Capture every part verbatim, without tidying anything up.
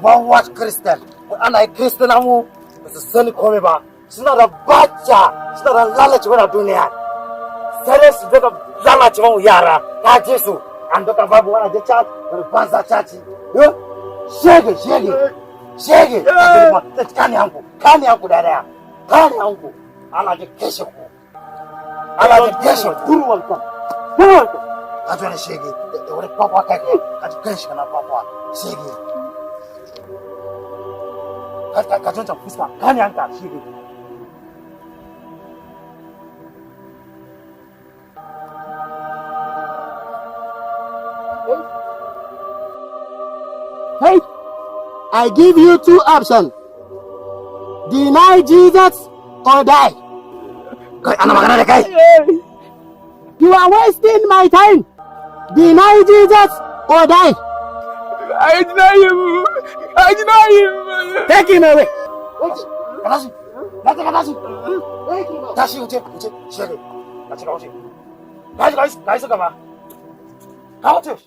Wawa Kristen, anay Kristen amou, se seni kome ba. Sina da bacha, sina da lala chibana dunia. Sere sibeka lala chibana yara, ka Jesu. Ando ka babu wana je chat, wana banza chachi. Yo, shege, shege, shege. Kani yangu, kani yangu dada. Kani yangu, ala je keshe ku. Ala je keshe, duru wanka. Duru wanka. Kajone shege, ore papa kake, kaji keshe kana papa. Shege. Ka, ka, ka jwenn jan fuska, ganyan ka chire. Hey, I give you two options. Deny Jesus or die. Kay, ana magana de kay. You are wasting my time. Deny Jesus or die. I deny him. I deny him. Take him away. Katashi, katashi, katashi. Take him away. Tashi, uje, uje, shege. Katashi, katashi. Katashi, katashi, katashi, katashi.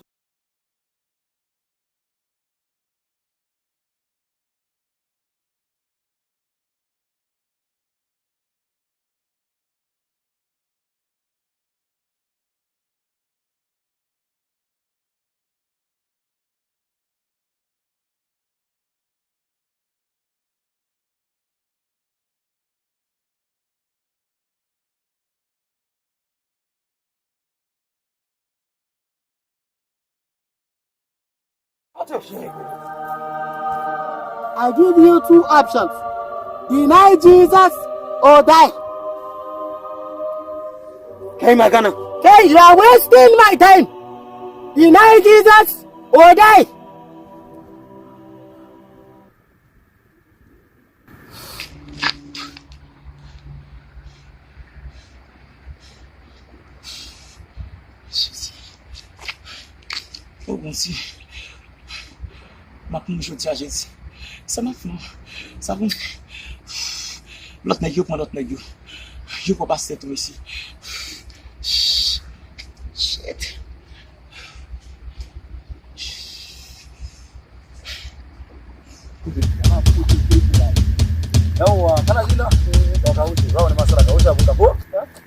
I give you two options. Deny Jesus or die. Hey, my gunner. Hey, you are wasting my time. Deny Jesus or die. Jezi. O Bondye. M ap mouri jodi a, Jezi. Sa m ap fè? Sa pou m fè? Lòt nèg yo pran lòt nèg yo. Yo pran pastè tou, mesye. Shit.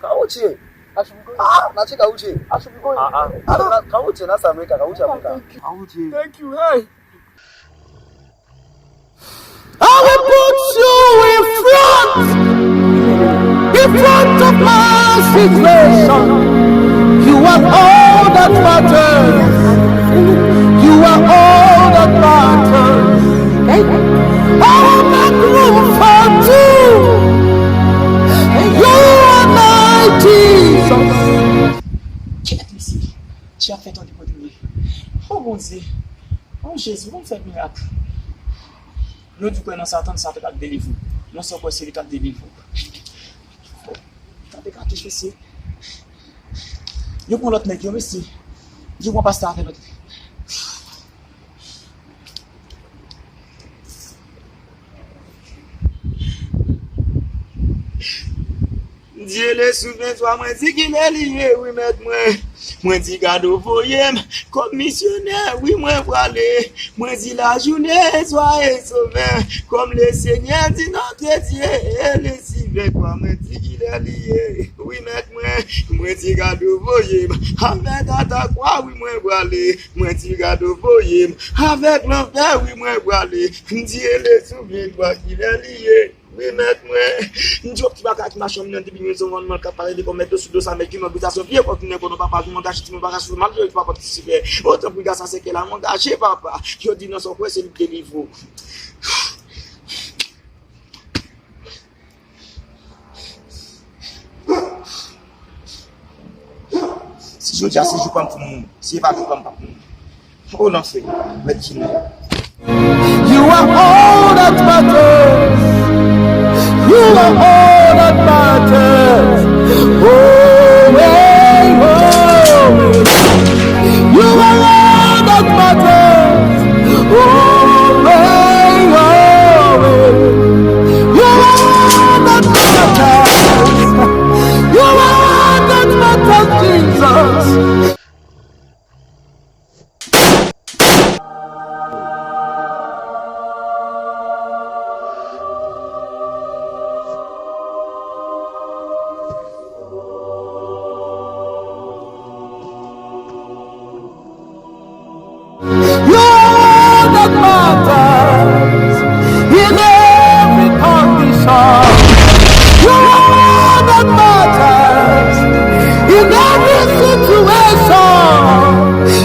Kawoutye, kawoutye, kawoutye, kawoutye. Ah, ah. Kawoutye, na sa Amerika, kawoutye Amerika. Kawoutye. Thank you, hey. I will put you in front, in front of my situation. You are all that matters. You are all that matters. I will make room for two. You are my Jesus. Kèt, mesye. Ti ap fè tande kote m ye. O Bondye. O Jezi, pou m fè mirak. Nou di w kwè nan Satan, Satan k ap delivre w. Non sèl kwè se li k ap delivre w. Tande katouch, mesye. Yo pran lòt nèg yo, mesye. Yo pran pastè avè lòt. Dye le souvyen twa mwen di ki lè li ye, wi, mèt mwen. Mwen di gad ou voye m kòm misyonè, wi mwen prale. Mwen di lajounen, soyez sauvés, comme le Seigneur dit notre Dieu, et le suivre, kwa mwen di ki lè li ye. Wi mèt mwen, mwen di gad ou voye m avèk atakwa, wi mwen prale. Mwen di gad ou voye m avèk lanfè, wi mwen prale. M di e le suivre, kwa ki lè li ye. Wi mèt mwen. M di yon ti bagay ki mache nan depi mil san van man k ap pale de kòmèt do sou do sa mèt ki mwen bizasyon vye kòk mwen kono papa ki mwen gache ti mwen bagay sou mal yo pa patisipe. Otan pou gasa se ke la mwen gache papa. Yo di nan son kwè se li delivre. Si jodi a se jou pa m pou m mouri, si e pa jou pa m pa pou m mouri. Oh non, Seigneur, let you know. You are all that matters. You are all that matters. Oh, hey, oh. You are all that matters. Oh, hey, oh, hey. You are all that matters. You are all that matters, Jesus. You're all that matters in every condition. You're all that matters in every situation.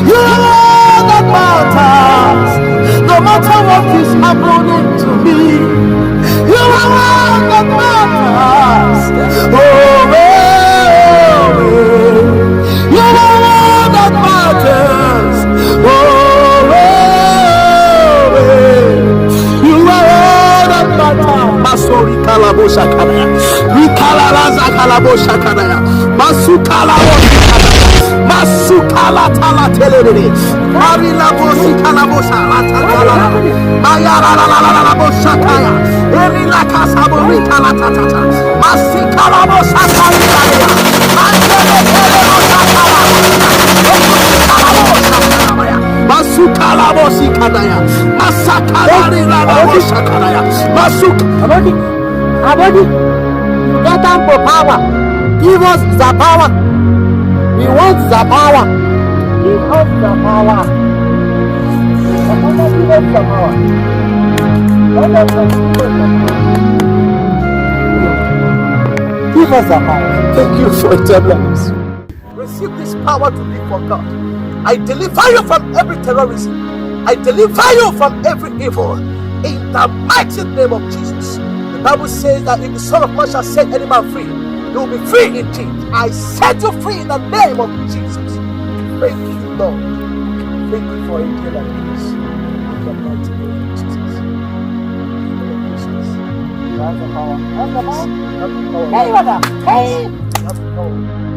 You're all that matters, no matter what is happening to me. You are all that matters. Oh, oh, oh. You are all that matters. Oh, oh, oh. You are all that matters. Masori kalabo shakadaya. Rikalalaza kalabo shakadaya. Masukala bosikala. Masukala tala telelele. Marila bosikala bosa la tatala. Mayara la la la la la bosakaya. Erila kasa borita la tatata. Masikala bosakala. Mandele tele bosakala. Masukala bosikadaya. Masakala rila la bosakalaya. Masuka. Abodi, you get am for power. Give us the power. We want the power. Give us the power. Papa, give us the power. Let us give us the power. Give us the power. Thank you for eternal life. Receive this power to live for God. I deliver you from every terrorism. I deliver you from every evil. In the mighty name of Jesus. The Bible says that if the Son of Man shall set any man free, he will be free indeed. I set you free in the name of Jesus. Thank you, Lord. Thank you for a day like this. In the mighty name of Jesus. That's the power. That's the power. That's the power. Hey, brother. Hey. That's the power.